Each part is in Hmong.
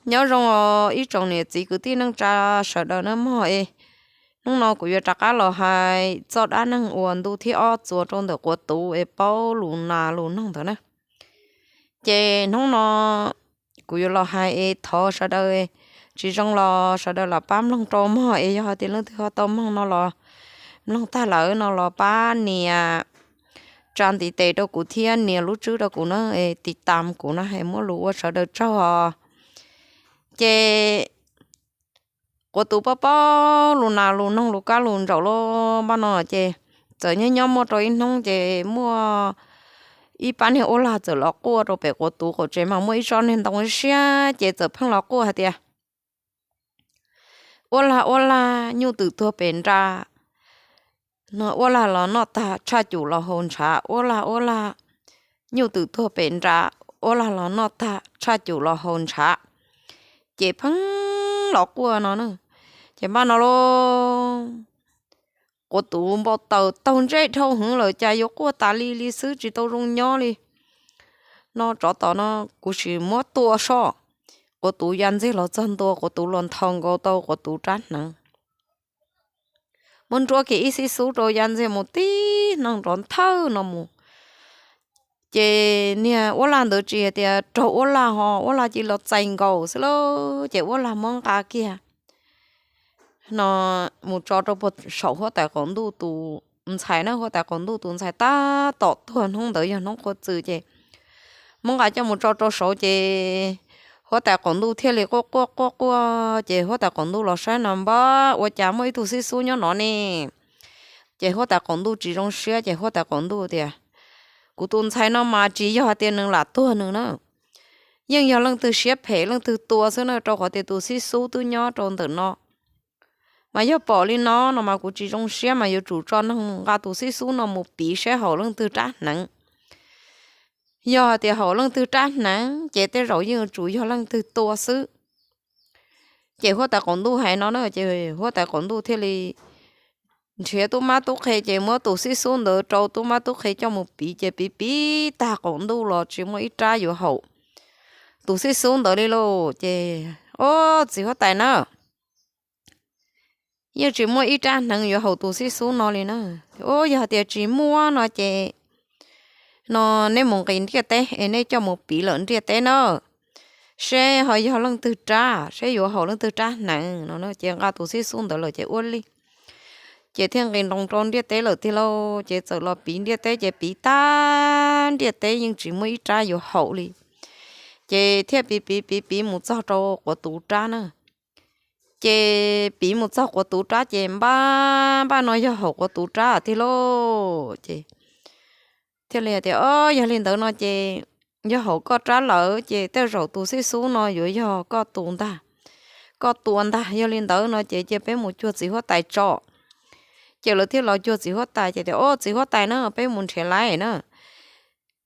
Nyob zoo os ib tsoom niam txiv kwv tij neej tsa sawv daws nawb mog es, hnub no kuv yuav rov qab los hais txoj dab neeg uas ntu thib ob txuas rau ntawm Quav Tuv es paub lus nas lus noog ntawd na. Ces hnub no kuv yuav los hais es thov sawv daws tsis zoo los sawv daws los pab mloog rau mog es, yog hais tias leej twg ho tau mloog no los, mloog tag lawm no los pab nias tsa ntiv tes rau kuv thiab nias lub tswb rau kuv na, tiv tam kuv na es muab lus ua sawv daws tsaug os. Ces Quav Tuv paub paub lus nas lus noog lus kab lus ntsaum loj npaj no ces txawm nyob nyob muaj rau ib hnub ces muaj ib pab niag uab lag txawm los quaj rau pem Quav Tuv qaum tsev mas muaj ib tsob niag ntoo siab ces txawm pheej los quaj hais tias, Uab lag uab lag, nyuj twm tuag pem nra, uab lag los noj tag tshaj cum los haus ntshav. Uab lag uab lag, nyuj twm tuag pem nra, uab lag los noj tag tshaj cum los haus ntshav. Ces pheej los quaj no na. Ces npaj no lauj, Quav Tuv npau taws taug ntsej dhau heev lawm cas yuav quaj tas li li xwb tsis tau zoo nyob li. No tsov tom no kuv sim muab tua soj. Quav Tuv ya ntxiag los txog ntua, Quav Tuv los nthos nkaus tau Quav Tuv rab hneev. Muab nruab kiag ib xib xub rau ya ntxiag mus tib neeg nrov nthawj no mus. Ces niag uab lag ntawd tsis hais tias raug uab lag ho uab lag cia li los txais nkaus xwb lauj. Ces uab lag muab nqa kiag no mus tso rau puag saum huab tais qaum ntuj tus ntxhais na. Huab tais qaum ntuj tus ntxhais tab tom tuag hnub ntawd yog hnub qhua txws ces muab nqa coj mus tso rau saud ces huab tais qaum ntuj thiaj li quaj quaj quaj quaj ces huab tais qaum ntuj los saib no npab ua cas muaj ib tug xib xub nyob no ne. Ces huab tais qaum ntuj tsis zoo siab ces huab tais qaum ntuj tias, Kuv tus ntxhais no mas tsis yog hais tias nws lam tuag nws na, yeej yog leej twg siab phem leej twg tua xwb na, rau qhov tias tus xib xub twb nyob rau ntawm no. Mas yog pom li no no mas kuv tsis zoo siab mas yuav tsum tso neeg nqa tus xib xub no mus piv saib haum leej twg rab hneev. Yog hais tias haum leej twg rab hneev ces tej zaum yeej yuav tsum yog leej twg tua xwb. Ces huab tais qaum ntuj hais no na ces huab tais qaum ntuj thiaj li nrhiav tub mab tub qhe ces muab tus xib xub ntawd rau tub mab tub qhe coj mus piv ces piv piv tag qaum ntuj los tsis muaj ib rab yuav haum tus xib xub ntawd li lauj. Ces, Ob, txiv huab tais na, yeej tsis muaj ib rab hneev yuav haum tus xib xub no li na. Ub, yog tias tsis muaj no ces no nej mus nqis ntiaj teb es nej coj mus piv lawm ntiaj teb na, seb ho yog leej twg rab, seb yuav haum leej twg rab hneev no. Ces nqa tus xib xub ntawd lawm ces ua li. Ces thiaj nqis nroos rau ntiaj teb lawm tiag lauj. Ces txawm los piv ntiaj teb ces piv tag ntiaj teb yeej tsis muaj ib rab yuav haum li. Ces thiaj piv piv piv piv mus txog rau Quav Tuv rab na. Ces piv mus txog Quav Tuv rab ces npaj npaj no yog haum Quav Tuv rab tiag lauj. Ces thiaj li tias, Ob, yog li ntawd no ces yog haum koj rab lawm ces tej zaum tus xib xub no yuav yog koj tus ntag, koj tua ntag. Yog li ntawd no ces cia peb mus cuag txiv huab tais tso. Ces lawv thiaj los cuag txiv huab tais ces tias, Ob, txiv huab tais na, peb mus nrhiav laib na,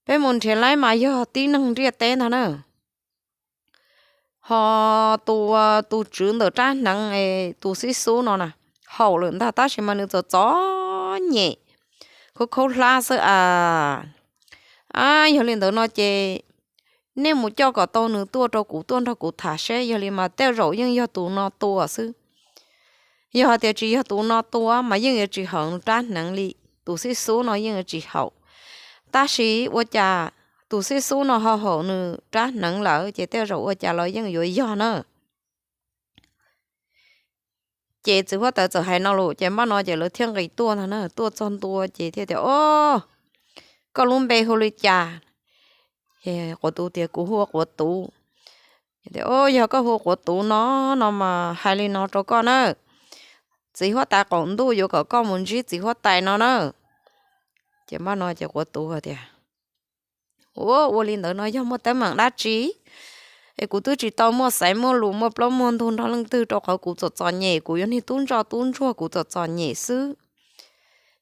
peb mus nrhiav laib mas yog tib neeg ntiaj teb ntag na. Ho tus, tus tswv ntawm rab hneev es tus xib xub no na, haum lawm ntag tab sis mas nws txom txom nyem, khaub khaub hlab xwb a. Yog li ntawd no ces nej mus coj kom tau nws tuaj rau kuv, tuaj nrog kuv tham seb, yog li mas tej zaum yeej yog tus no tua xwb. Yog hais tias tsis yog tus no tua mas yeej yuav tsis haum rab hneev li, tus xib xub no yeej yuav tsis haum. Tab sis ua cas tus xib xub no ho haum nws rab hneev lawm ces tej zaum ua cas los yeej yuav yog na. Ces txiv huab tais txawm hais no lawm ces npaj no ces lawv thiaj nqis tuaj ntag na. Tuaj txog ntua ces thiaj tias, Ob, koj lub npe hu li cas? Quav Tuv tias, Kuv hu ua Quav Tuv. Ob, yog koj hu ua Quav Tuv no, no mas hais li no rau koj na, txiv huab tais qaum ntuj yuav kom koj mus ntsib txiv huab tais no na. Ces npaj no ces Quav Tuv tias, Ua, ua li ntawd no yog muaj teeb meem dab tsi? Es kuv twb tsis tau muaj xaiv muaj lus muaj plaub muaj ntug nrog leej twg rau qhov kuv txom txom nyem, kuv yog niag tub ntsoj tub ntsuag kuv txom txom nyem xwb.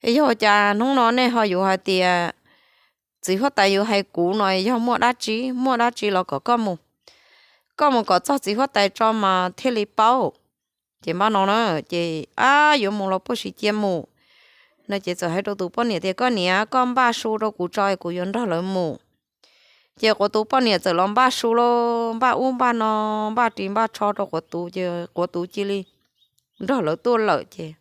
Es yog cas hnub no nej ho yuav hais tias txiv huab tais yuav hais kuv no yog muaj dab tsi? Muaj dab tsi los kom koj mus, koj mus kom txog txiv huab tais tso mas thiaj li paub. Ces npaj no na, ces, Ab, yuav mus los puag sis cia mus no. Ces txawm hais rau tus poj niam tias, Koj niam, koj npaj su rau kuv tso es kuv yuav nrog lawv mus. Ces Quav Tuv poj niam txawm los npaj su lauj, npaj ub npaj no, npaj ris npaj tsho rau Quav Tuv, ces Quav Tuv cia li nrog lawv tuaj lawm. Ces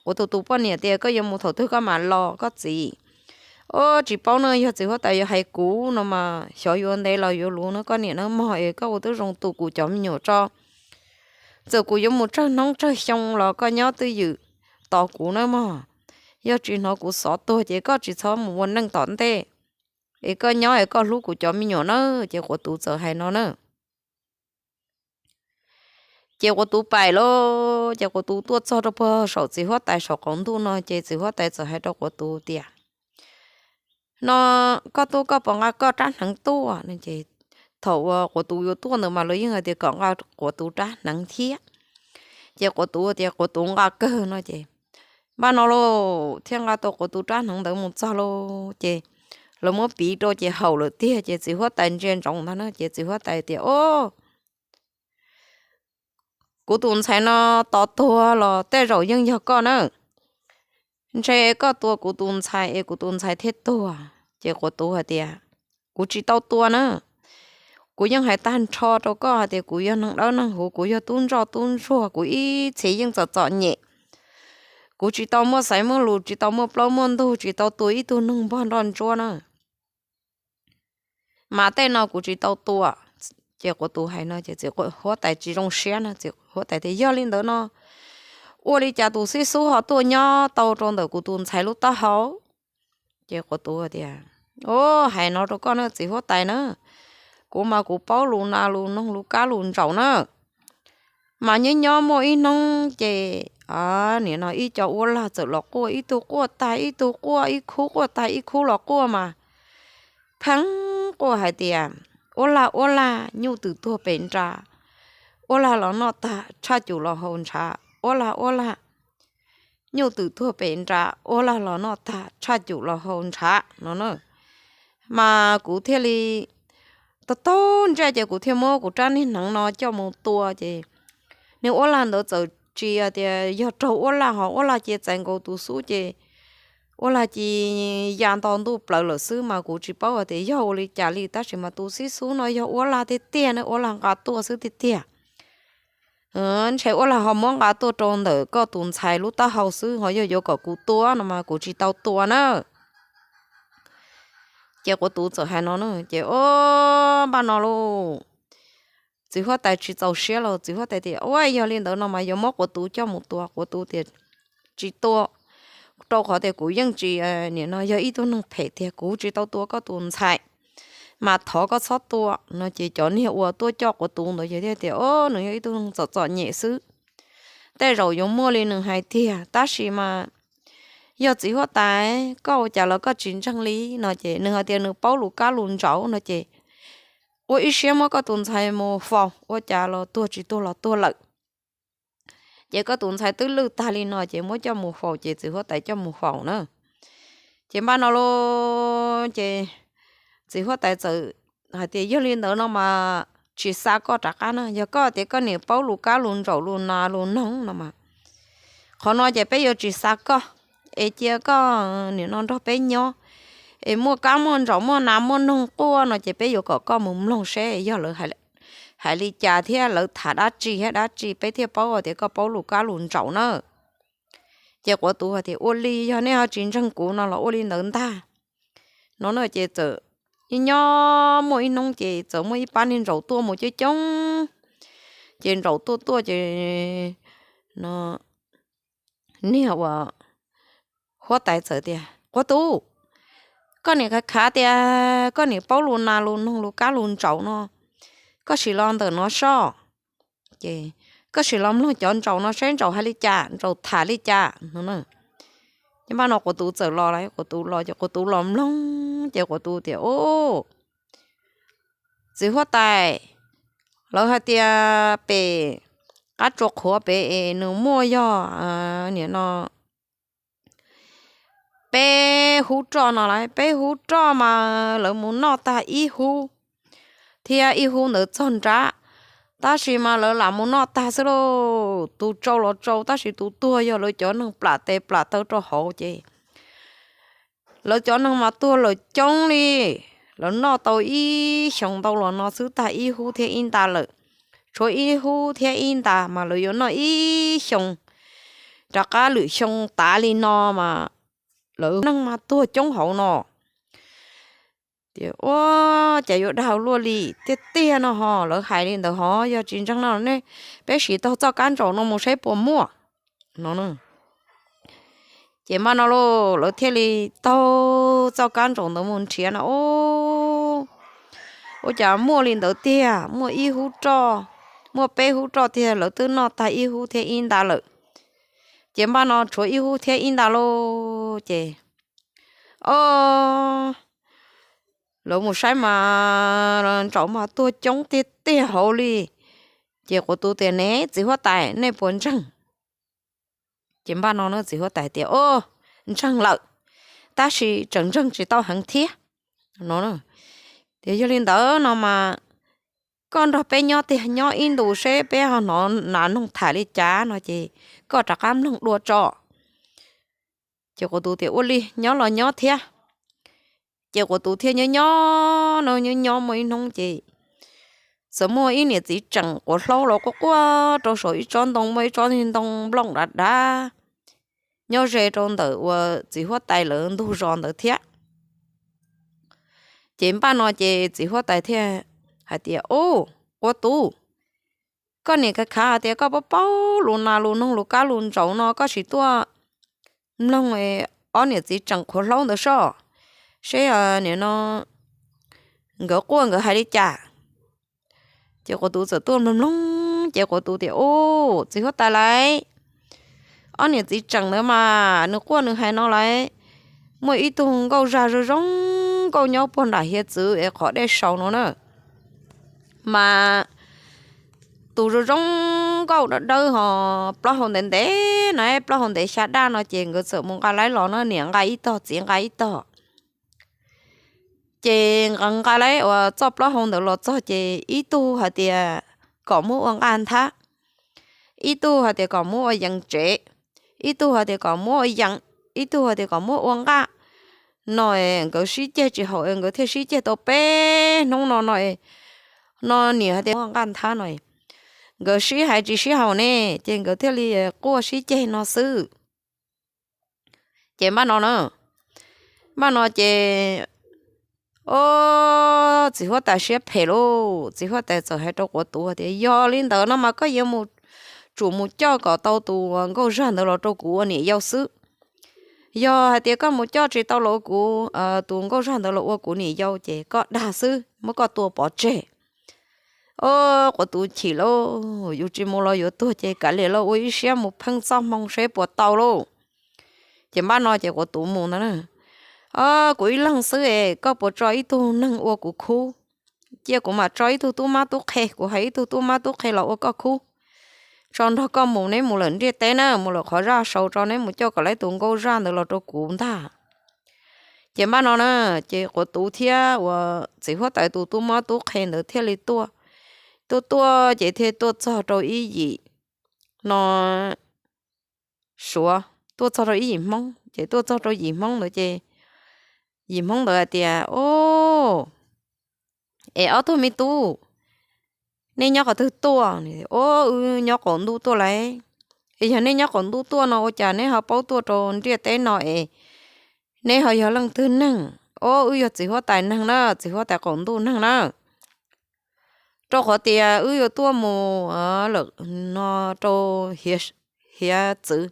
Quav Tuv tus poj niam tias, Koj yuav mus thaum twg koj mam los koj txiv? Ub, tsis paub ne, yog txiv huab tais yuav hais kuv no mas xyov yuav ntev los yuav luv no koj niam nawb mog, es koj ua tib zoo tu kuv cov me nyuam tso. Txawm kuv yuav mus tsawg hnub tsawg xyoo los koj nyob twj ywm tos kuv nawb mog. Yog tsis hnov kuv xov tuag ces koj tsis txhob mus ua neej tom ntej, es koj nyob es koj hlub kuv cov me nyuam nawb. Ces Quav Tuv txawm hais no na. Ces Quav Tuv pais lauj, ces Quav Tuv tuaj txog rau puag saum txiv huab tais saum qaum ntuj no, ces txiv huab tais txawm hais rau Quav Tuv tias, No, koj tuaj koj puas nqa koj rab hneev tuaj? Thaum uas Quav Tuv yuav tuaj ntawd mas lawv yeej hais tias kom nqa Quav Tuv rab hneev thiab. Ces Quav Tuv tias Quav Tuv nqa kawg no ces, npaj no lauj, thiaj nqa tau Quav Tuv rab hneev ntawd mus txog lauj. Ces lawv muab piv rau ces haum lawm tiag, ces txiv huab tais ntsia ntsoov ntag na, ces txiv huab tais tias, O, kuv tus ntxhais no tos tuag los tej zaum yeej yog koj na. Ntshe koj tua kuv tus ntxhais es kuv tus ntxhais thiaj tuag. Ces Quav Tuv hais tias, Kuv tsis tau tua na. Kuv yeej hais tag nrho rau koj hais tias kuv yog neeg dawb neeg huv, kuv yog tub ntsoj tub ntsuag, kuv ib txhis yeej txom txom nyem. Kuv tsis tau muaj xaiv muaj lus, tsis tau muaj plaub muaj ntug, tsis tau tua ib tug neeg npog nroj ntsuab na. Mas tej no kuv tsis tau tua. Ces Quav Tuv hais no ces txiv huab tais tsis zoo siab na, txiv huab tais tias, Yog li ntawd no ua li cas tus xib xub ho tuaj nyob tau rau ntawm kuv tus ntxhais lub taub hau? Ces Quav Tuv tias, O, hais no rau koj na txiv huab tais na, kuv mas kuv paub lus nas lus noog lus kab lus ntsaum na. Mas nyob nyob muaj ib hnub ces nim no ib co uab lag txawm los quaj, ib tug quaj tag ib tug quaj, ib khub quaj tag ib khub los quaj mas pheej quaj hais tias, Uab lag uab lag, nyuj twm tuag pem nra, uab lag los noj tag tshaj cum los haus ntshav, uab lag uab lag, nyuj twm tuag pem nra, uab lag los noj tag tshaj cum los haus ntshav no na. Mas kuv thiaj li taug taug ntsej ces kuv thiaj muab kuv rab niag hneev no coj mus tua ces niag uab lag ntawd txawm tsis tias yog raug uab lag ho uab lag cia txais nkaus tus xub ces uab lag cia ya nto ntuj plaws lawm xwb mas kuv tsis paub hais tias yog ua li cas li tab sis mas tus xib xub no yog uab lag tiag tiag ne, uab lag nqa tuaj xwb tiag tiag. Ntshe uab lag ho muab nqa tuaj rau ntawm koj tus ntxhais lub taub hau xwb ho yog yuav kom kuv tua no mas kuv tsis tau tua na. Ces Quav Tuv txawm hais no na ces, O, npaj no lauj, txiv huab tais tsis txaus siab los txiv huab tais tias, Ua yog li ntawd no mas yuav muab Quav Tuv coj mus tua. Quav Tuv tias, Tsis tua, rau qhov tias kuv yeej tsis, nim no yog ib tug neeg phem tiag, kuv tsis tau tua koj tus ntxhais. Mas thov koj txhob tua no ces cov niag uas tuaj coj Quav Tuv ntawd ces thiaj tias, O, nws yog ib tug neeg txom txom nyem xwb, tej zaum yuav muaj li nws hais tiag tab sis mas yog txiv huab tais koj ua cas los koj tsis ntseeg li no ces nws hais tias nws paub lus kab lus ntsaum no ces ua ib siab muab koj tus ntxhais mus faus, ua cas los tuag tsis tuag los tuag lawm. Ces koj tus ntxhais twb lwj tag li no ces muab coj mus faus ces txiv huab tais coj mus faus na. Ces npaj no lauj ces txiv huab tais txawm hais tias, Yog li ntawd no mas tsis xa koj rov qab na, yog koj tias koj niam paub lus kab lus ntsaum lus nas lus noog no mas qhov no ces peb yuav tsis xa koj, es cia koj nim no nrog peb nyob, es muaj kab muaj ntsaum muaj nas muaj noog quaj no ces peb yuav kom koj mus mloog seb yog lawv hais li cas thiab lawv tham dab tsi thiab dab tsi peb thiaj paub tias koj paub lus kab lus ntsaum na. Ces Quav Tuv hais tias, Ua li yog nej ho tsis ntseeg kuv no los ua li ntawd ntag no na. Ces txawm nyob nyob muaj ib hnub ces txawm muaj ib pab niag ntsaum tuaj mus coob coob. Ces ntsaum tuaj tuaj ces niag uas huab tais txawm tias, Quav Tuv, koj niam khav khav tias koj niam paub lus nas lus noog lus kab lus ntsaum no, koj sim los ntawm no soj. Ces koj sim los mloog cov ntsaum no saib ntsaum hais li cas ntsaum tham li cas no. Ces npaj no Quav Tuv txawm los lawm, Quav Tuv los ces Quav Tuv los mloog ces Quav Tuv tias, Ub, txiv huab tais, lawv hais tias pem qab tsua qhuav pem es nws muaj yog nim no peb hub roj no lawm, peb hub roj mas lawv mus noj tag ib hub thiab ib hub ntawd txog nrab, tab sis mas lawv lam mus noj tag xwb lauj. Tus tsau los tsau tab sis tus tuag yog lawv cov neeg plam tes plam taw rau hauv ces lawv cov neeg mas tuag lawm coob li. lawv noj tau ib xyoos ntau los no xwb tag ib hub thiab ib nta lawm. Tshuav ib hub thiab ib nta mas lawv yuav noj ib xyoos, rov qab lwm xyoo tav li no mas lawv neeg mas tuag coob hauv no. Tias ua cas yuav dag luaj li tiag tiag no ho, lawv hais li ntawd ho yog tsis ntseeg no ne, peb sim taug txoj kab ntsaum no mus saib puas muaj no. Ces npaj no lauj, lawv thiaj li taug txoj kab ntsaum ntawd mus nrhiav no, ua cas muaj li ntawd tiag, muaj ib hub roj, muaj peb hub roj tiag, lawv twb noj tag ib hub thiab ib nta lawm. Ces npaj no tshuav ib hub thiab ib nta lauj, ces o lawv mus saib mas ntsaum mas tuag coob tiag tiag hauv li. Ces quav tuv tias, Ne txiv huab tais, nej puas ntseeg? Ces npaj no txiv huab tais tias, O, ntseeg lawm, tab sis tseem ntseeg tsis tau heev thiab no. Tias, Yog li ntawd no mas koj nrog peb nyob tiag, nyob ib ntus seb peb ho hnov nas noog tham li cas no ces koj rov qab mloog dua tso. Ces quav tuv tias, Ua li, nyob los nyob thiab. Ces quav tuv thiaj nyob nyob no, nyob nyob muaj ib hnub ces txawm muaj ib niam txiv tseem quav hlaub los quaj quaj rau saum ib tsob ntoo, muaj ib tsob ntoo nplooj dav dav nyob ze rau ntawm uas txiv huab tais lawv ntug zos ntawd thiab. Ces npaj no ces txiv huab tais thiaj hais tias, O, quav tuv, koj niam khav khav hais tias koj paub paub lus nas lus noog lus kab lus ntsaum no, koj sim tuaj mloog ob niam txiv tseem quav hlaub ntawd soj, seb nim no nkawd quaj nkawd hais li cas. Ces quav tuv txawm tuaj mloog mloog ces quav tuv tias, U, txiv huab tais lauj, ob niam txiv tseem ntawd mas nws quaj nws hais no lauj, muaj ib tug nkauj zaj zoo zoo nkauj nyob puag nram hiav txwv es qhov dej saud no na, mas tus zoo zoo nkauj dawb dawb ho plaub hau ntev ntev no, plaub hau ntev xya daj no ces nkawd txawm mus nqa laib los no, niam nqa ib tog txiv nqa ib tog. Ces nqa laib uas txoj plaub hau ntawd los txog ces ib tug hais tias kom muab ua nqaj nthab, ib tug hais tias kom muab ua yees tsev, ib tug hais tias kom muab ua yees, ib tug hais tias kom muab ua nqaj no. Nkawd sib ceg tsis haum es nkawd thiaj sib ceg tau peb hnub no no. No niam hais tias muab ua nqaj nthab no, nkawd sib hais tsis sib haum ne, ces nkawd thiaj li quaj sib ceg no xwb. Ces npaj no na, npaj no ces, o, txiv huab tais siab phem lauj, txiv huab tais txawm hais rau quav tuv tias, Yog li ntawd no mas koj yuav tsum mus coj kom tau tus nkauj zaj ntawd los rau kuv ua niam yau xwb. Yog hais tias koj mus coj tsis tau los kuv, tus nkauj zaj ntawd los ua kuv niam yau ces koj dag xwb, muab koj tua pov tseg. O, quav tuv chim lauj, yus tsis mus los yuav tuag ces kav liam los ua ib siab mus pheej txoj hmoo seb puas tau lauj. Ces npaj no ces quav tuv mus ntag na, O, kuv ib leeg xwb es koj puas tso ib tug neeg ua kuv khub? Cia kuv mam tso ib tug tub mab tub qhe, kuv hais ib tug tub mab tub qhe los ua koj khub, tso nrog koj mus, neb mus lawm ntiaj teb na, mus lawm qhov zaj saud tso, neb mus coj kom lawv tus nkauj zaj ntawd los rau kuv ntag. Ces npaj no na, ces quav tuv thiab uas txiv huab tais tus tub mab tub qhe ntawd thiaj li tuaj. Tuaj tuaj ces thiaj tuaj txog rau ib yim no, Suav, tuaj txog rau ib yim Hmoob, ces tuaj txog rau yim Hmoob ntawd ces yim Hmoob ntawd hais tias, O, es ob tug me tub, nej nyob qhov twg tuaj? O, wb nyob qaum ntuj tuaj lauj. Es yog nej nyob qaum ntuj tuaj no ua cas neb ho paub tuaj rau ntiaj teb no es neb ho yog leej twg neeg? O, wb yog txiv huab tais neeg na, txiv huab tais qaum ntuj neeg na. Rau qhov tias wb yuav tuaj mus lawm no rau hiav txwv,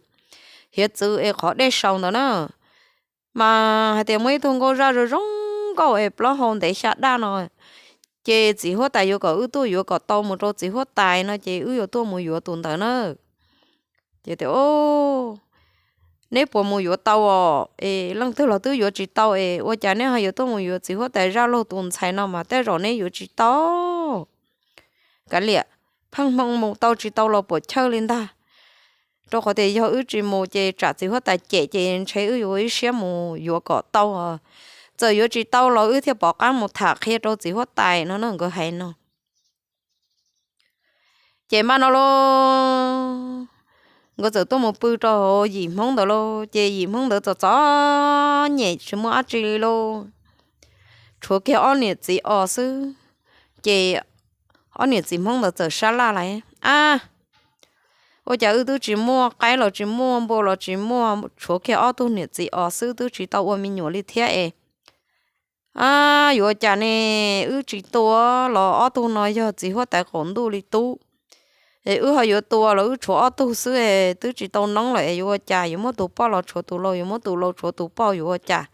hiav txwv es qhov dej saud ntawd na. Mas hais tias muaj ib tug nkauj zaj zoo zoo nkauj es plaub hau ntev xya daj no, ces txiv huab tais yuav kom wb tuaj yuav kom tau mus rau txiv huab tais no ces wb yuav tuaj mus yuav tus ntawd na. Ces tias, Neb puas mus yuav tau os? Es leej twg los twb yuav tsis tau es ua cas neb ho yuav tuaj mus yuav txiv huab tais zaj laug tus ntxhais no mas tej zaum neb yuav tsis tau. Kav liam, pheej hmoo mus tau tsis tau los puam chawj li ntag. Rau qhov tias yog wb tsis mus ces tsam txiv huab tais cem ces ntshe wb yuav ua ib siab mus yuav kom tau. Txawm yuav tsis tau los wb thiaj pom qab mus tham qhia rau txiv huab tais no na, nkawd hais no. Ces npaj no lauj, nkawd txawm tuaj mus pw rau hauv yim Hmoob ntawd lauj, ces yim Hmoob ntawd txom txom nyem tsis muaj dab tsi li lauj. tshuav kiag ob niam txiv os xwb. Ces ob niam txiv Hmoob ntawd txawm sab laj lais, A, ua cas wb twb tsis muaj qaib los tsis muaj npua los tsis muaj, tshuav kiag ob tug niam txiv os xwb twb tsis tau ua me nyuam li thiab es, A, yuav ua cas ne? Wb tsis tua los ob tug no yog txiv huab tais qaum ntuj li tub, es wb ho yuav tua los wb tshuav ob tug xwb es twb tsis tau noob lawm es yuav ua cas? Yuav muab tus poj los tshuav tus laus, yuav muab tus laus tshuav tus poj, yuav ua cas?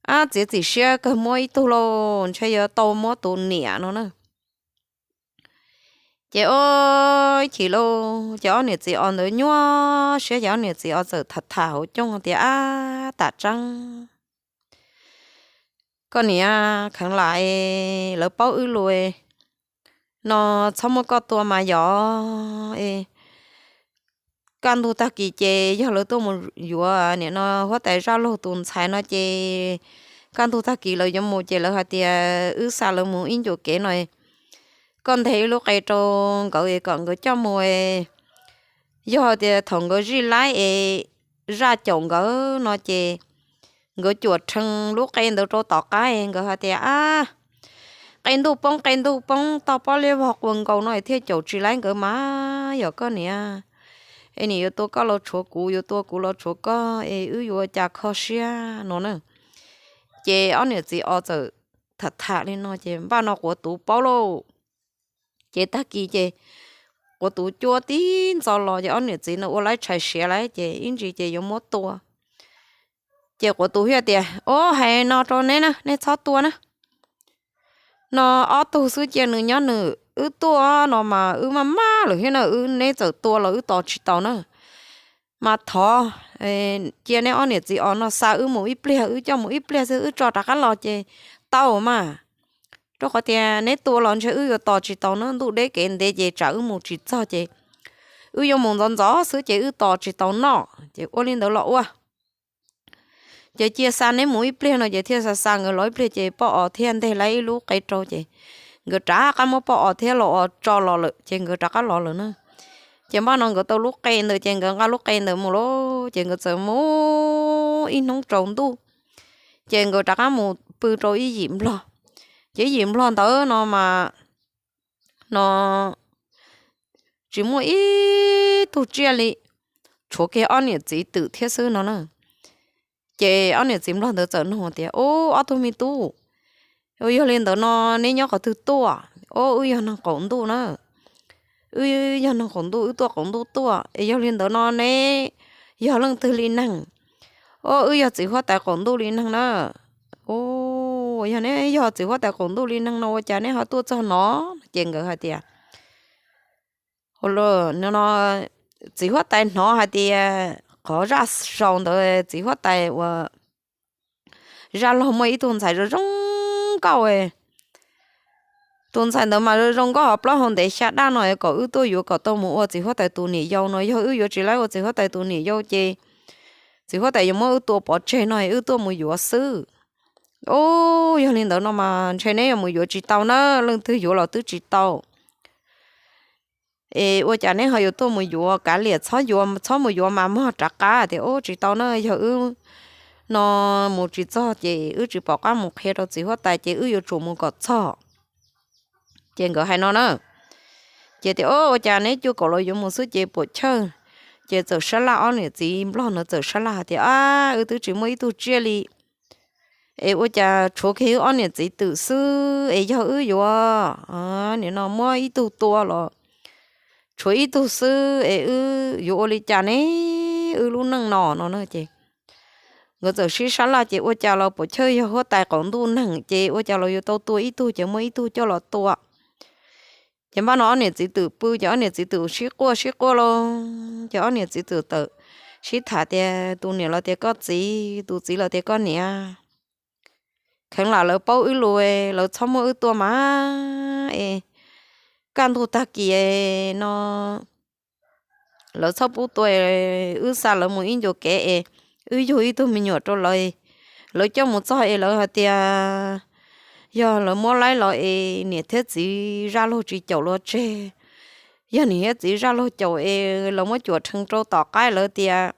A, txiav txim siab kawg muab ib tug lauj, ntshe yuav tau muab tus niam no na. Ces ua ib chim lauj, ces ob niam txiv os ntawd nyuaj siab, ces ob niam txiv os txawm tham tham hauv cooj tias, A, tam tseeb koj niam kheev lam es lawv paub wb lus no, txhob muab koj tua mas yog es kaj ntug tag kis ces yog lawv tuaj mus yuav nim no huab tais zaj laug tus ntxhais no ces kaj ntug tag kis lawv yuav mus ces lawv hais tias wb xa lawv mus ib ncua kev no, koj nteg ib lub qe rau nkawd es kom nkawd coj mus. Yog tias thaum nkawd zij laib es zaj caum nkawd no ces nkawd cuam rhees lub qe ntawd rau tom qab es nkawd hais tias, A, qe ntuj poob, qe ntuj poob, toj pob liab vog quas nkaus no thiaj caum tsis laib nkawd mas yog koj niam es nim yuav tua koj los tshuav kuv, yuav tua kuv los tshuav koj es wb yuav ua cas kho siab no na. Ces ob niam txiv os txawm tham tham li no ces npaj no quav tuv paub lauj. Ces tag kis ces quav tuv cuab tib ntxov los ces ob niam txiv no ua laib tshais siav lawm ces ib ntsis ces yuav muab tua. Ces quav tuv thiaj tias, Ua, hais no rau neb na, neb txhob tua na. No ob tug xwb cia nws nyob nws, wb tuaj no mas wb maj maj lawm thiab na, wb neb txawm tua los wb tos tsis tau na. Mas thov cia neb ob niam txiv os no xa wb mus ib pliag, wb coj mus ib pliag xwb wb tso rov qab los ces tau mas. Rau qhov tias neb tua los ntshe wb yuav tos tsis tau na, ntuj deb kev ntev ces tsam wb mus tsis txog ces wb yuav mus ntxov ntxov xwb ces wb tos tsis tau noj ces ua li ntawd los ua. Ces cia xa neb mus ib pliag no ces thiaj xa xa nkawd los ib pliag ces poj os thiaj nteg laib ib lub qe rau ces nkawd rov qab muab poj os thiab los tso los lawm ces nkawd rov qab los lawm na. Ces npaj no nkawd tau lub qe ntawd ces nkawd nqa lub qe ntawd mus lauj, ces nkawd txawm mus ib hnub tsaus ntuj ces nkawd rov qab mus pw rau ib yim nplog. Ces ib yim nplog ntawd no mas no tsis muaj ib tug tsiaj li, tshuav kiag ob niam txiv twm thiab xwb no na. Ces ob niam txiv nplog ntawd txawm nug tias, Ub, ob tug me tub, yog li ntawd no neb nyob qhov twg tuaj? Ub, wb yog neeg qaum ntuj na. Wb yog neeg qaum ntuj, wb tuaj qaum ntuj tuaj es yog li ntawd no neb yog leej twg li neeg? Ub, wb yog txiv huab tais qaum ntuj li neeg na. Ub, yog neb yog txiv huab tais qaum ntuj li neeg no ua cas neb ho tuaj txog no? Ces nkawd hais tias, no txiv huab tais hnov hais tias qhov zaj sau ntawd txiv huab tais uas zaj laug muaj ib tug ntxhais zoo zoo nkauj, tus ntxhais ntawd mas zoo zoo nkauj ho plaub hau ntev xya daj no kom wb tuaj yuav kom tau mus ua txiv huab tais tus niam yau no, yog wb yuav tsis laib ua txiv huab tais tus niam yau ces txiv huab tais yuav muab wb tua pov tseg no wb tuaj mus yuav xwb. Ub, yog li ntawd no mas ntshe neb yuav mus yuav tsis tau na, leej twg yuav los twb tsis tau. Es ua cas neb ho yuav tuaj mus yuav? Kav liam, txhob yuav, txhob mus yuav mas mog. Rov qab tias, Ub, tsis tau na, yog wb no mus tsis txog ces wb tsis pom qab mus qhia rau txiv huab tais ces wb yuav tsum mus kom txog. Ces nkawd hais no na, ces tias, Ub, ua cas neb cuaj kaum los yuav mus xwb ces puam chawj. Ces txawm sab laj, ob niam txiv nplog ntawd txawm sab laj hais tias, Ab, wb twb tsis muaj ib tug tsiaj li, es ua cas tshuav kiag wb ob niam txiv twm xwb es yog wb yuav nim no muab ib tug tua los tshuav ib tug xwb es wb yuav ua li cas ne wb lub neej no no na. Ces nkawd txawm sib sab laj ces ua cas los puam chawj yog huab tais qaum ntuj neeg ces ua cas los yuav tau tua ib tug ces muab ib tug coj los tua. Ces npaj no ob niam txiv twm pw ces ob niam txiv twm sib quaj sib quaj lauj. Ces ob niam txiv twm tawm sib tham tias, Tus niam los tias koj txiv, tus txiv los tias koj niam, kheev lam lawv paub wb lus, lawv txhob muab wb tua mas es kaj ntug tag kis no lawv txhob pub tua, wb xa lawv mus ib ncua kev es wb yug ib tug me nyuam rau lawv. Lawv coj mus txog es lawv hais tias yog lawv muab laib los es niam thiab txiv zaj laug tsis caum lawv tseg. Yog niam thiab txiv zaj laug caum es lawv muab cuam rhees rau tom qab lawv tias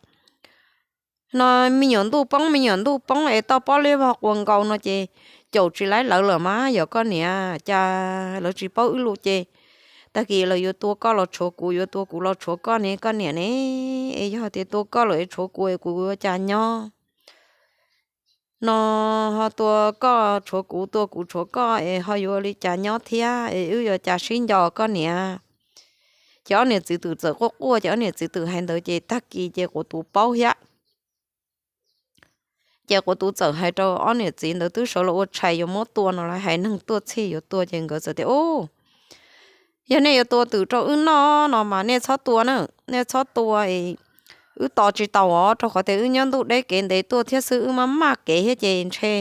no me nyuam ntuj poob, me nyuam ntuj poob es toj pob liab vog quas nkaus no ces caum tsis laib lawv lawm mas yog koj niam, cas lawv tsis paub wb lus ces tag kis lawv yuav tua koj los tshuav kuv, yuav tua kuv los tshuav koj ne koj niam ne. Es yog tias tua koj lawm es tshuav kuv es kuv yuav cas nyob no, ho tua koj tshuav kuv, tua kuv tshuav koj es ho yuav li cas nyob thiab, es wb yuav cas sib nco koj niam. Ces ob niam txiv twm txawm quaj quaj, ces ob niam txiv twm hais ntawd ces tag kis ces Quav Tuv paub thiab. Ces Quav Tuv txawm hais rau ob niam txiv ntawd twb sawv los ua tshais yuav muab tua no, lawv hais neeg tuaj txhij yuav tua ces nkawd txawm tias, Ub, yog nej yuav tua twm rau wb noj no mas nej txhob tua na, nej txhob tua, wb tos tsis taus os, rau qhov tias wb nyob ntuj deb kev ntev tuaj thiab xwb, wb maj maj kev thiab ces ntshe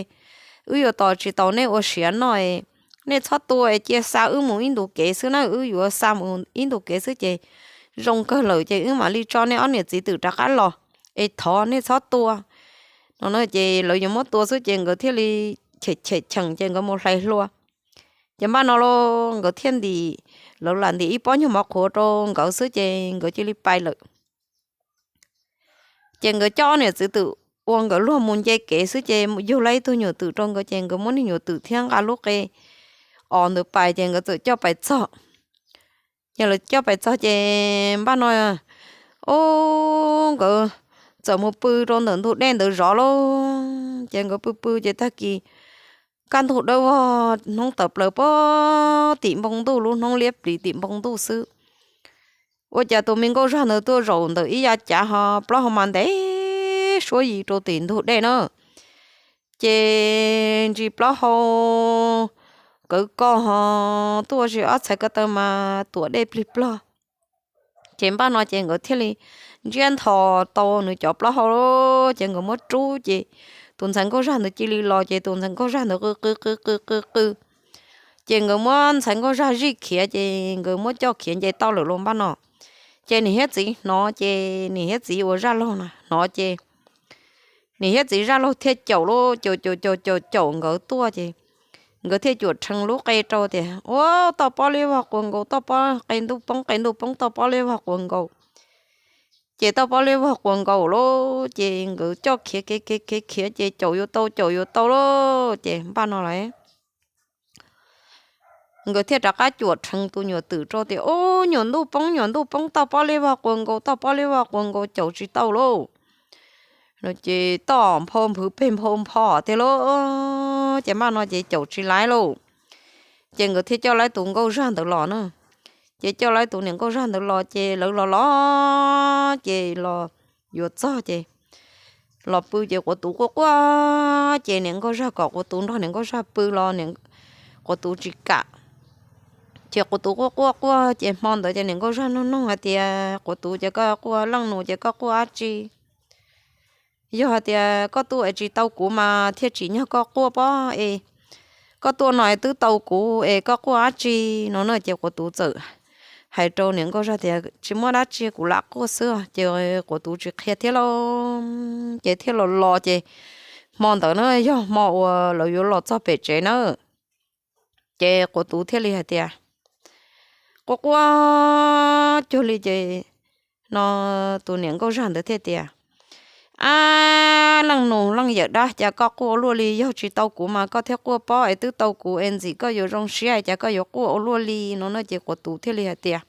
wb yuav tos tsis taus nej ua siav noj. Nej txhob tua es cia xa wb mus ib ntus kev xwb na, wb yuav xa mus ib ntus kev xwb ces zoo kawg lawm ces wb mam li tso nej ob niam txiv twm rov qab los, es thov nej txhob tua no. Ces lawv yuav muab tua xwb ces nkawd thiaj li chem chem cheem ces nkawd mus hlais hlua. Ces npaj no los nkawd thiaj ntim, lawv lam ntim ib pob nyuag mov qhuav rau nkawd xwb ces nkawd cia li pais lawm. Ces nkawd coj ob niam txiv twm ua nkawd luag mus nce kev xwb ces yug lawm ib tug nyuam twm rau nkawd ces nkawd muab niag nyuam twm thiab nqa lub qe os ntawd pais ces nkawd txawm coj pais txog. Ces lawv coj pais txog ces npaj no, ub, nkawd txawm mus pw rau ntawm ntug dej ntawd zov lauj. Ces nkawd pw pw ces tag kis kaj ntug dawb vog hnub tawm plaws pem tim npoo ntuj, lub hnub liab pliv tim npoo ntuj xwb. Ua cas tus me nkauj zaj ntawd tuaj zaum ntawm ib yav cav ho plaub hau mas ntev suab yim rau tim ntug dej na. Ces ntsis plaub hau kawv koj ho tuaj ua si ob txhais ko taw mas tuam dej plig plog. Ces npaj no ces nkawd thiaj li ntsiab ntho tau nws cov plaub hau lawm ces nkawd muab rub ces tus ntxhais nkauj zaj ntawd cia li los ces tus ntxhais nkauj zaj ntawd qw qw qw qw qw qw. Ces nkawd muab ntxhais nkauj zaj zij khiav ces nkawd muab coj khiav nce toj lawm los npaj no. Ces niam thiab txiv hnov ces niam thiab txiv ua zaj laug na hnov ces niam thiab txiv zaj laug thiaj caum lub caum caum caum caum caum nkawd tuaj ces nkawd thiaj cuam rhees lub qe rau tias, Ua, toj pob liab vog quas nkaus, toj pob qe ntuj poob, qe ntuj poob, toj pob liab vog quas nkaus. Ces toj pob liab vog quas nkaus lawm ces nkawd coj khiav khiav khiav khiav khiav ces caum yuav tau caum yuav tau lawm ces npaj no lawm nkawd thiaj rov qab cuam rhees tus nyuam twm rau tias, Ub, nyuam ntuj poob, nyuam ntuj poob, toj pob liab vog quas nkaus, toj pob liab vog quas nkaus, caum tsis tau lauj. Ces toj nphau nphwv peg nphau npho tiag lauj. Ces npaj no ces caum tsis laib lauj. Ces nkawd thiaj coj laib tus nkauj zaj ntawd los na. Ces coj laib tus niam nkauj zaj ntawd los ces lawv los los ces los yuav txog ces los pw ces Quav Tuv quaj quaj ces niam nkauj zaj kom Quav Tuv nrog niam nkauj zaj pw los Quav Tuv tsis kam. Ces Quav Tuv quaj quaj quaj ces hmo ntawd ces niam nkauj zaj nug nug hais tias, Quav Tuv, ces koj quaj leej nus ces koj quaj dab tsi? Yog hais tias koj tuaj es tsis tau kuv mas thiaj tsim nyog koj quaj pob es koj tuaj no es twb tau kuv es koj quaj dab tsi no na? Ces Quav Tuv txawm hais rau niam nkauj zaj tias, Tsis muaj dab tsi, kuv lam quaj xwb. Ces Quav Tuv tsis qhia thiab lauj. Ces thiaj los los ces hmo ntawd na yog hmo uas lawv yuav los txog pem tsev na. Ces Quav Tuv thiaj li hais tias, quaj quaj cuag li ces no tus niam nkauj zaj ntawd thiaj tias, Ab, leej nus leej yawm dab, cas koj quaj ua luaj li? Yog tsis tau kuv mas koj thiaj quaj pob es twb tau kuv es ntxim koj yuav zoo siab, cas koj yuav quaj ua luaj li no na? Ces Quav Tuv thiaj li hais tias,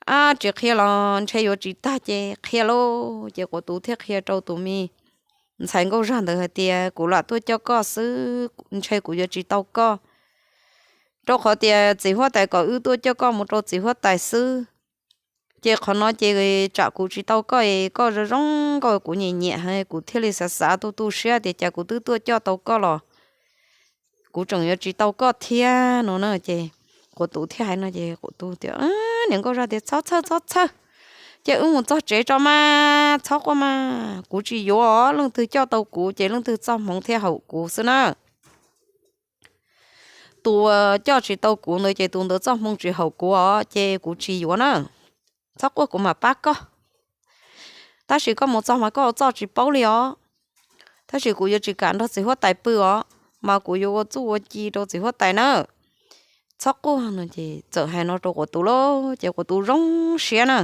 Ab, tsis qhia los ntshe yuav tsis tag ces qhia lauj. Ces Quav Tuv thiaj qhia rau tus me ntxhais nkauj zaj ntawd hais tias, Kuv lam tuaj coj koj xwb, ntshe kuv yuav tsis tau koj, rau qhov tias txiv huab tais kom wb tuaj coj koj mus rau txiv huab tais xwb. Ces qhov no ces tsam kuv tsis tau koj es koj zoo zoo nkauj, kuv nyiam nyiam, kuv thiaj li xav xav tu tu siab tias cas kuv twb tuaj coj tau koj los kuv tseem yuav tsis tau koj thiab no na. Ces Quav Tuv thiaj hais no ces Quav Tuv tias, Niam nkauj zaj tias, Txhob txhawj, txhob txhawj, ces wb mus txog tsev tso mas, txhob quaj mas, kuv tsis yuav. Leej twg coj tau kuv ces leej twg txoj hmoov thiaj haum kuv xwb na. Tus uas coj tsis tau kuv ntawd ces tus ntawd txoj hmoo tsis haum kuv os, ces kuv tsis yuav na. Txhob quaj, kuv mam pab koj. Tab sis koj mus txog mas koj ua txoj tsis paub li os. Tab sis kuv yuav tsis kam nrog txiv huab tais pw os, mas kuv yuav ua txuj ua ci rau txiv huab tais na. Txhob quaj no ces txawm hais no rau Quav Tuv lauj, ces Quav Tuv zoo siab na.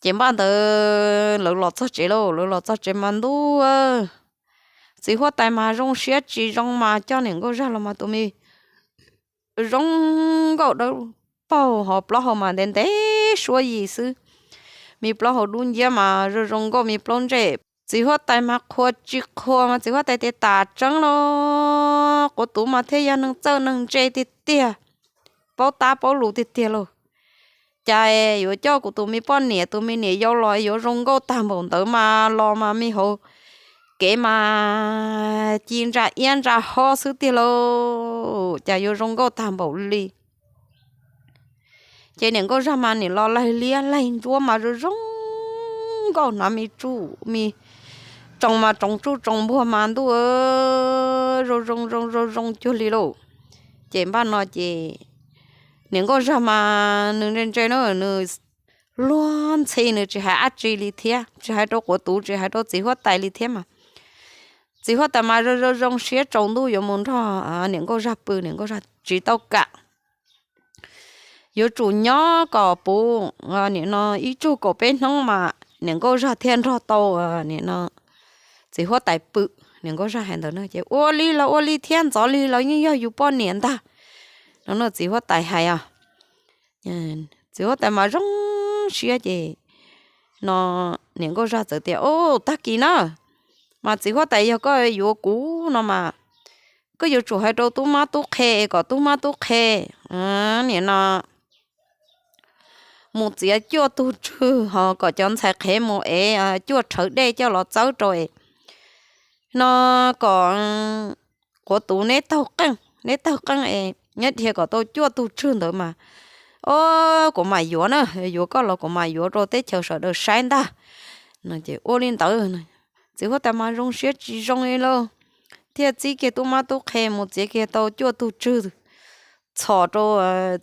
Ces npaj ntawd lawv los txog tsev lauj, lawv los txog tsev mas ntuj, Txiv huab tais mas zoo siab tsis zoo mas coj niam nkauj zag los mas tus me zoo nkauj dawb paug ho plaub hau mas ntev ntev suab yim xwb. Me plaub hau dub nciab mas zoo zoo nkauj me plaub ntsej. Txiv huab tais mas qhuas tsis qhuas mas txiv huab tais tias tam tseeb los quav tuv mas thiaj yog neeg txawj neeg ntse tiag tiag, paub tab paub lus tiag tiag lauj. Cas yuav coj kuv tus me poj niam, tus me niam yau los yuav zoo nkauj tag npaum ntawd mas los mas me hauv kev mas ci ntsa iab ntsa hob xwb tiag lauj, cas yuav zoo nkauj tag npaum li. Ces niam nkauj zag mas niam los laig liab laig ntsuab mas zoo zoo nkauj, hnav me tsuj me tsoo mas tsoos tsuj tsoo npuag mas ntuj, zoo zoo zoo zoo zoo cuag li lauj. Ces npaj no ces niam nkauj zag mas nws ntse ntse na, nws luag ntxhi nws tsis hais dab tsi li thiab, tsis hais rau quav tuv tsis hais rau txiv huab tais li thiab mas txiv huab tais mas zoo zoo zoo siab tsaus ntuj yuav mus nrog niam nkauj zag pw, niam nkauj zag tsis tau kam. Yuav tsum nyob kom puv nim no ib tsug kaum peb hnub mas niam nkauj zag thiaj nrog tau nim no txiv huab tais pw. Niam nkauj zag hais ntawd na ces ua li los ua li thiab, ntxov li los yeej yog yus poj niam ntag no na, txiv huab tais hais os. Txiv huab tais mas zoo siab ces no niam nkauj zag txawm tias, Ub, tag kis na, mas txiv huab tais yog koj yuav kuv no mas koj yuav tsum hais rau tub mab tub qhe kom tub mab tub qhe nim no mus txiav cuaj tug tswg ho kom cov ntxhais qhev mus ev cuaj rhawv dej coj los txawb rau no kom quav tuv neb taug qeej, neb taug qeej es neb dhia kom tau cuaj tug tswg ntawd mas, o, kuv mam yuav na, yuav koj los kuv mam yuav rau teb chaws sawv daws saib ntag. Ua li ntawd, txiv huab tais mas zoo siab tsis zoo li lauj, thiaj txib kiag tub mab tub qhe mus txiav kiag tau cuaj tug tswg txhos rau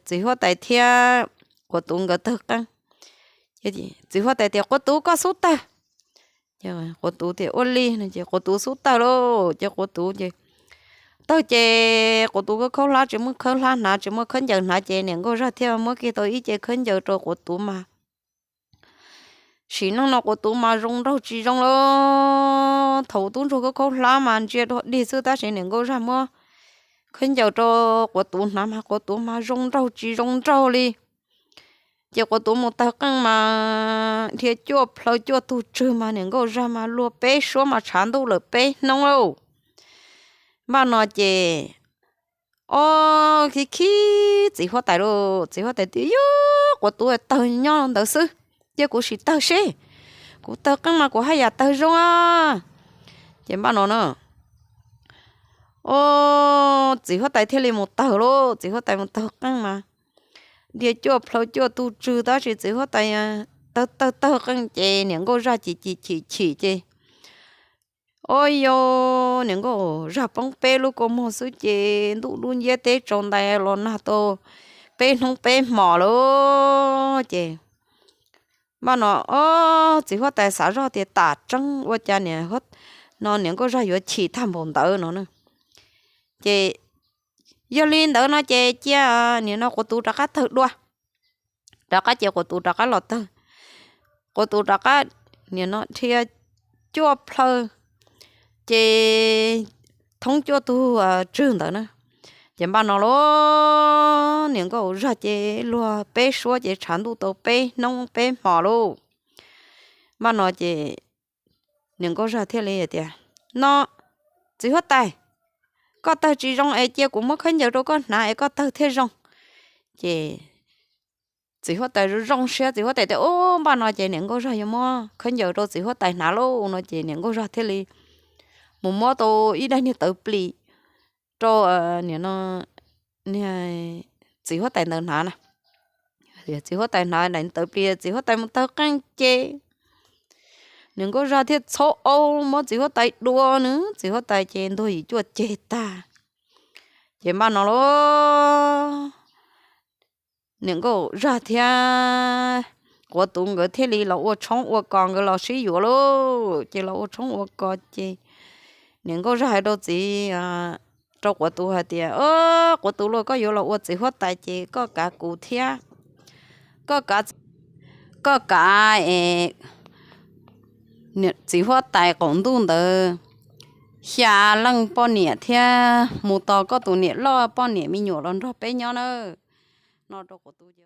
txiv huab tais thiab quav tuv nkawd tawg qeej. Txiv huab tais tias, Quav tuv, koj xub tawg. Quav tuv tias, Ua li no ces quav tuv xub tawg lauj. Ces quav tuv ces tawg ces quav tuv khaub khaub hlab tsis muaj khaub hlab hnav, tsis muaj khaub ncaws hnav ces niam nkauj zag thiaj muab kiag tau ib ce khaub ncaws rau quav tuv mas sim neej no quav tuv mas zoo nraug tsis zoo lauj. Thaum tub ntsuag khaub khaub hlab mas ntsia dog dig xwb tab sis niam nkauj zag muab khaub ncaws rau quav tuv hnav mas quav tuv mas zoo nraug tsis zoo nraug li. Ces quav tuv mus tawg qeej mas dhia cuaj plhaw cuaj tug tswg mas niam nkauj zag mas luag peb suab mas tshav ntuj lawm peb hnub lauj. Npaj no ces o, khib khib txiv huab tais lauj, txiv huab tais tias, Yuav quav tuv tawg nyob ntawd xwb, cia kuv sim tawg seb, kuv tawg qeej mas kuv haj yam tawg zoo a. Ces npaj no na, o, txiv huab tais thiaj li mus tawg lauj. Txiv huab tais mus tawg qeej mas dhia cuaj plhaw cuaj tug tswg tab sis txiv huab tais tawg tawg tawg qeej ces niam nkauj zag chim chim chim chim ces o, yau, niam nkauj zag poob peb lub kua muag xwb ces ntuj dub nciab teb tsaus ntais los nag tau peb hnub peb hmos lauj. Ces npaj no, o, txiv huab tais xav zoj tias tam tseeb ua cas no niam nkauj zag yuav chim tag npaum ntawd no na. Ces yog li ntawd no ces cia nim no quav tuv rov qab tawg dua, rov qab ces quav tuv rov qab los tawg. Quav tuv rov qab nim no dhia cuaj plhaw ces thoob cuaj tug tswg ntawd na. Ces npaj no lauj, niam nkauj zag ces luag peb suab ces tshav ntuj tau peb hnub peb hmos lauj. Npaj no ces niam nkauj zag thiaj li tias, No, txiv huab tais, koj tawg tsis zoo es cia kuv muab khaub ncaws rau koj hnav es koj tawg thiaj zoo. Ces txiv huab tais zoo zoo siab, txiv huab tais tias, Ub, npaj no ces niam nkauj zag yuav muab khaub ncaws rau txiv huab tais hnav lauj no ces niam nkauj zag thiaj li mus muab tau ib daim niag tawv plis rau nim no txiv huab tais ntawd hnav na. Txiv huab tais hnav daim tawv plis, txiv huab tais mus tawg qeej ces niam nkauj zag thiaj txhob au muab txiv huab tais dua nws, txiv huab tais ces ntuag yim cuaj ceg tag. Ces npaj no lauj, niam nkauj zag thiab quav tuv nkawd thiaj li los ua tshoob ua kos, nkawd los sib yuav lauj. Ces los ua tshoob ua kos ces niam nkauj zag hais rau txiv, rau quav tuv hais tias, Quav tuv lauj, koj yuav los ua txiv huab tais ces koj kav kuv thiab, koj kav, koj kav txiv huab tais qaum ntuj ntawd xya leej poj niam thiab mus tos koj tus niam loj poj niam me nyuam los nrog peb nyob nawb. No rau kuv tus ces